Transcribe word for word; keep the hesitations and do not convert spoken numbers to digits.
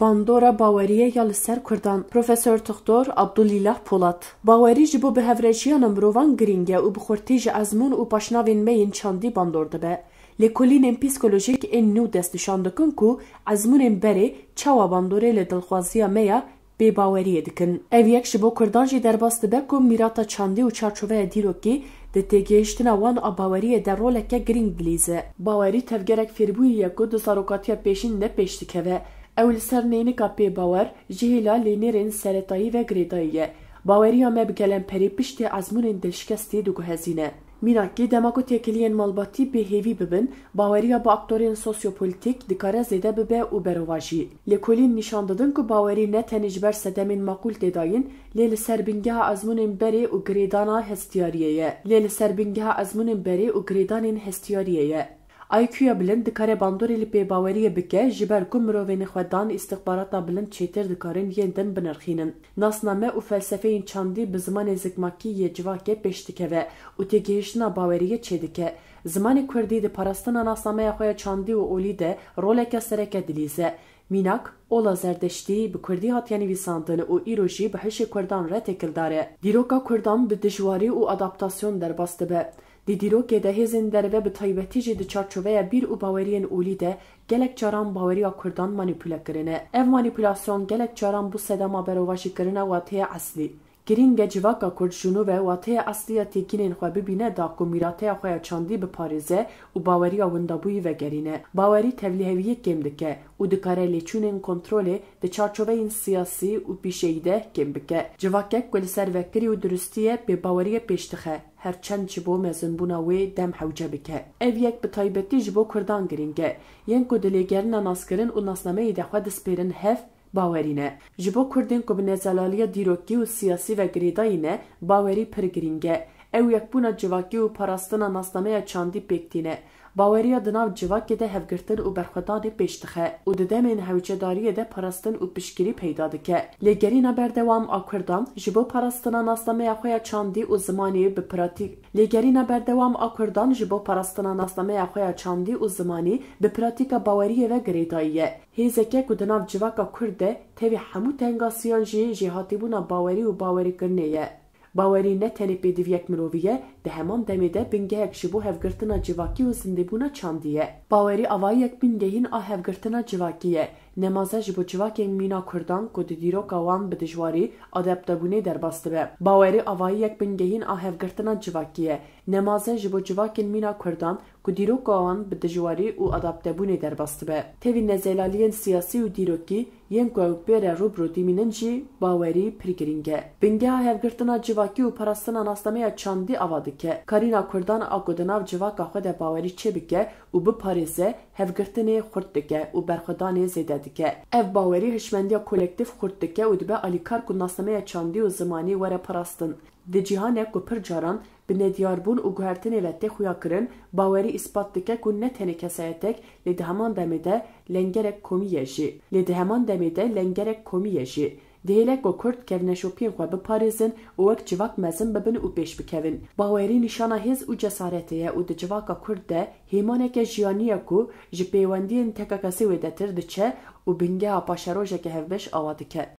Bandora baweriyê ya li ser Kurdan. Profesor Doktor Abdulîlah Polat. Bawerî ji bo bi hevrejiyana mirovan girîng e û bi xurtî ji ezmûn û paşnavên me yên çandî bandor dibe. Lêkolînên psîkolojîk ên nû dest nîşan dikin ku ezmûnên berê çawa bandorê li dilxwaziya me ya bêbaweriyê dikin. Ev yek ji bo Kurdan jî derbas dibe ku mîrata çandî û çarçoveya dîrokî di têgihiştina wan a baweriyê de roleke girîng dilîze. Bawerî tevgerek fêrbûyî ye ku di zarokatiya pêşîn de pêş dikeve. Ew li ser neynika pêbawer, ji hêla lênêrên seretayî ve girêdayî ye. Baweriya me bi gelemperî piştî ezmûnên dilşikestî diguhezîne. Mînakî, dema ku têkiliyên malbatî bêhêvî bibin, baweriya bi aktorên sosyopolitîk dikare zêde bibe û berovajî. Lêkolîn nîşan didin ku bawerî ne tenê ji ber sedemên maqûl tê dayîn, lê li ser bingeha ezmûnên berê û girêdana hestiyariyê ye. Lê li ser bingeha ezmûnên berê û girêdanên hestiyariyê ye. I Q ya bilind dikare bandorê li pêbaweriyê bike, ji ber ku mirovên xwedan, îstixbarata bilind çêtir dikarin yên din binirxînin. Nasname û felsefeyên çandî bi zimanê zikmakî yê civakê pêş dikeve û têgihiştina baweriyê çêdike. Zimanê kurdî di parastina nasnameya xwe ya çandî û olî de roleke sereke dilîze. Mînak, Ola Zerdeştî bi kurdî hatiye nivîsandin û îro jî bi hişê kurdan re têkildar e. Dîroka kurdan bi dijwarî û adaptasyon derbas dibe. Di dîrokê de hêzên derve, bi taybetî jî di çarçoveya bîr û baweriyên olî de, gelek caran baweriya kurdan manîpule kirine. Ev manîpulasyon gelek caran bû sedema berovajîkirina wateyê eslî. Girîng e civaka kurd ji nû ve wateyê eslî ya têkînên xwe bibîne da ku mîrateya xwe ya çandî biparêze û baweriya windabûyî vegerîne. Bawerî tevliheviyê kêm dike û dikare lêçûnên kontrolê di çarçoveyên siyasî û pîşeyî de kêm bike. Civakek ku li ser vekirî û durustiyê bêbaweriyê pêş dixe, her çend ji bo mezinbûna wê dem hewce bike. Ev yek bi taybetî ji bo kurdan girîng e, yên ku di lêgerîna naskirin û nasnameyê de xwe dispêrin hev, bawerî ne. Ji bo kurdên ku bi nezelaliya dîrokî û siyasî ve girêdayî ne, bawerî pir girîng e. Ew yekbûna civakî û parastina nasnameya çandî pêk tîne. Baweriya di nav civakê de hevgirtin û berxwedanê pêş dixe û di demên hewcedariyê de parastin û piştgirî peyda dike. Lêgerîna berdewam a kurdan ji bo parastina nasnameya xwe ya çandî û zimanî bi pratîk, lêgerîna berdewam a kurdan ji bo parastina nasnameya xwe ya çandî û zimanî bi pratîka baweriyê ve girêdayî ye. Hêzeke ku di nav civaka kurd de tevî hemû tengasiyan jî jêhatîbûna bawerî û bawerîkirinê ye. Bawerî ne tenê pêdiviyek mirovî ye, di heman demê de bingehek ji bo hevgirtina civakî û zindîbûna çandî ye. Bawerî avayiyek bingehîn a hevgirtina civakî ye. Nemaze ji bo civakên mîna kurdan ku di dîroka wan bi dijwarî adaptebûnê derbas dibe. Bawerî avayiyek bingehîn a hevgirtina civakî ye. Nemaze ji bo civakên mîna kurdan ku dîroka wan bi dijwarî û adaptebûnê derbas dibe. Tevî nezelaliyên siyasî û dîrokî yên ku ew pê re rû bi rû dimînin jî bawerî pir girîng e. Bingeha hevgirtina civakî û parastina nasnameya çandî ava dike. Karîna kurdan a ku di nav civaka xwe de bawerî çêbike û biparêze, hevgirtinê xurt dike û berxwedanê zêde dike. Ev bawerî hişmendiya kolektîf xurt dike û dibe alîkar ku nasnameya çandî û zimanî were parastin. Di cîhanek ku pir caran bi nediyarbûn û guhertinê ve tê xuyakirin, bawerî îspat dike ku ne tenê kesayetek, lê di heman demê de lengerek komî ye jî. Lê di heman demê de lengerek komî ye jî. Dihêle ku kurd kevneşopiyên xwe biparêzin û wek civak mezin bibin û pêş bikevin. Bawerî nîşana hêz û cesaretê ye û di civaka kurd de hêmaneke jiyanî ye ku ji pêwendiyên tekakesî wêdetir diçe û bingeha paşerojeke hevbeş awa dike.